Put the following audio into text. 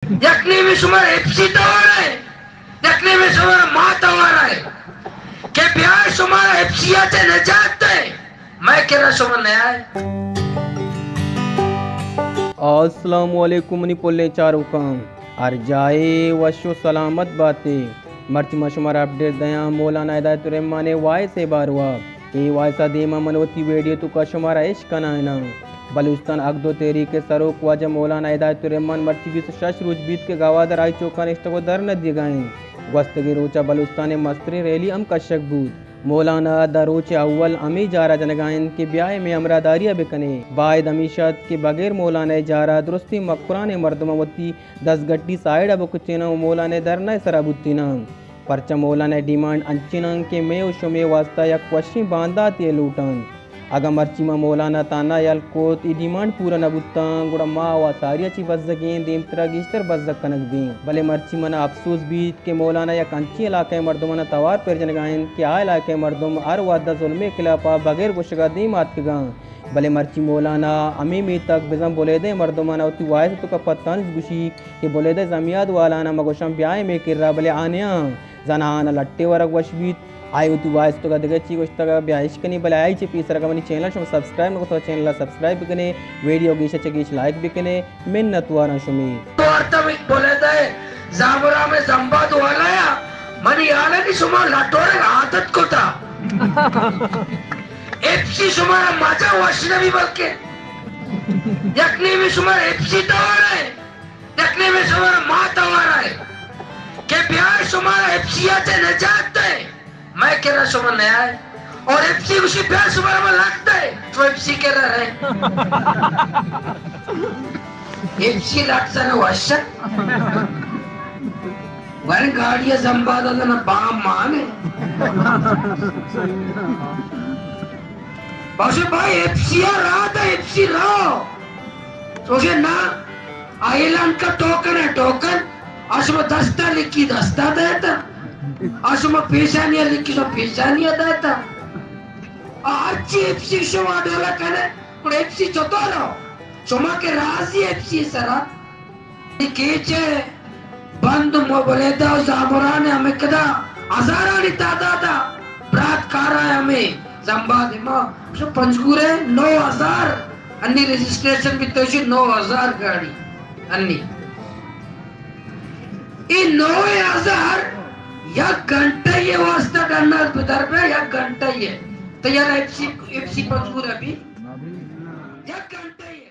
یک نیمے شمارا ایف سی توار ءَ، یک نیمے شمارا ما توار ءَ کہ بیا شمارا ایف سی ءَ چہ نجات دئے، مئے کرا شما نیائے۔ السلام علیکم منی پلیں چاروکاں، ہر جاہے وش و سلامت باتے۔ مرچی ما شمارا اپڈیٹ دیاں مولانا ہدایت الرحمان ءِ وائس ءِ باروا۔ اے وائس ءَ دیما من وتی ویڈیو توکا شمارا اش کنائیناں۔ بلوچستان حق دو تحریک ءِ سروک واجہ مولانا ہدایت الرحمان مرچی بیست و شش روچ بیت کہ گوادر ہائی چوکا نشتگ و دھرنا دیگا انت۔ گوستگیں روچا بلوچستان ءِ مستریں ریلی ہم کشگ بوت۔ مولانا داں روچ اول ہمے جارا جنگا انت کہ بیائے مئے ہمراہداریا بکنے۔ باید ہمیش ات کہ بغیر مولانا ءِ جارا درستیں مکران ءِ مردماں وتی دزگٹی سائیڈا بکچیناں و مولانا ءِ دھرنا ءِ سرا بوتیناں۔ پرچا مولانا ءِ ڈیمانڈ انچیں انت کہ مئے و شمئے واستا یک وشیں بانداتے ءِ لوٹ انت۔ اگاں مرچی ما مولانا ءَ تہنا یل کت، اے ڈیمانڈ پورا نہ بوتاں، گڑا ما و ساری ءَ چہ بزگیں، دیمترا گیشتر بزگ کنگ بیں۔ بلے مرچی منا افسوس بیت کہ مولانا یک انچیں علاقہ ءِ مردمانا توار پر جنگا انت کہ آ علاقہ ءِ مردم ہر وہدا ظلم ءِ خلافا بغیر گوشگا دیم آتکگاں۔ بلے مرچی مولانا ہمے میتگ بزاں بلیدہ ءِ مردمانا وتی وائس ءِ توکا پہ طنز گوشی کہ بلیدہ ءِ زمیاد والانا ما گوشاں بیائے مئے کرا، بلے آ نیاں۔ زاناں آناں لٹے ورگ وش بیت۔ آئی وتی وائس ءِ توکا دگہ چی گوشتگ بیا اشکنیں، بلے آئی چہ پیسر اگاں منی چینل شما سبسکرائب نہ کتگ، چینل ءَ سبسکرائب بکنے، ویڈیو گیش ءَ چہ گیش لائک بکنے، منت واراں شمے۔ تو ہر دم بلیدہ ءِ زامران ءِ زمباد والا یا، منی حال ءَ کہ شما لٹ ورگ عادت کتا۔ ایف سی شمارا مزہ وش نہ بی، بلکہ یک نیمے شمارا ایف سی توار ءَ، یک نیمے شمارا ما توار ءَ کہ بیا شمارا ایف سی ءَ چہ نجات دئے، مئے کرا شما نیائے۔ اور ایف سی گوشی بیا شمارا ما لٹ دئے، تو ایف سی کرا رئے۔ ایف سی لٹ زن وش۔ ورے گاڑی ءَ زمباد ءَ دنا بام مان ءَ۔ باشے بھائی، ایف سی ءَ را دے، ایف سی را۔ تو کہ نا، آ اعلان کا ٹوکن ہے، ٹوکن۔ آ شما دستا لکھی، دستا دیتا۔ آ شما پیشانی لکھی، شما پیشانی دیتا۔ آ ہرچی ایف سی شما ڈولا کنے، گڑا ایف سی چطور ہو؟ شما کہ راضی ایف سی سرا؟ کیچ ءَ بند مبلیدہ و زامران ءَ ہمے کدا ہزارانی تعداد ءَ برات کارا ءَ ہمے زمباد ءَ ما شو پنجگور ءَ نو ہزار انی رجسٹریشن بیتوشی، نو ہزار گاڑی انی۔ اے نو ہزار یک گھنٹہ ءِ واسطہ ڈنال بدر بے، یک گھنٹہ ءَ۔ تو یار F C, F C Panjgur ءَ بی یک گھنٹہ ءَ۔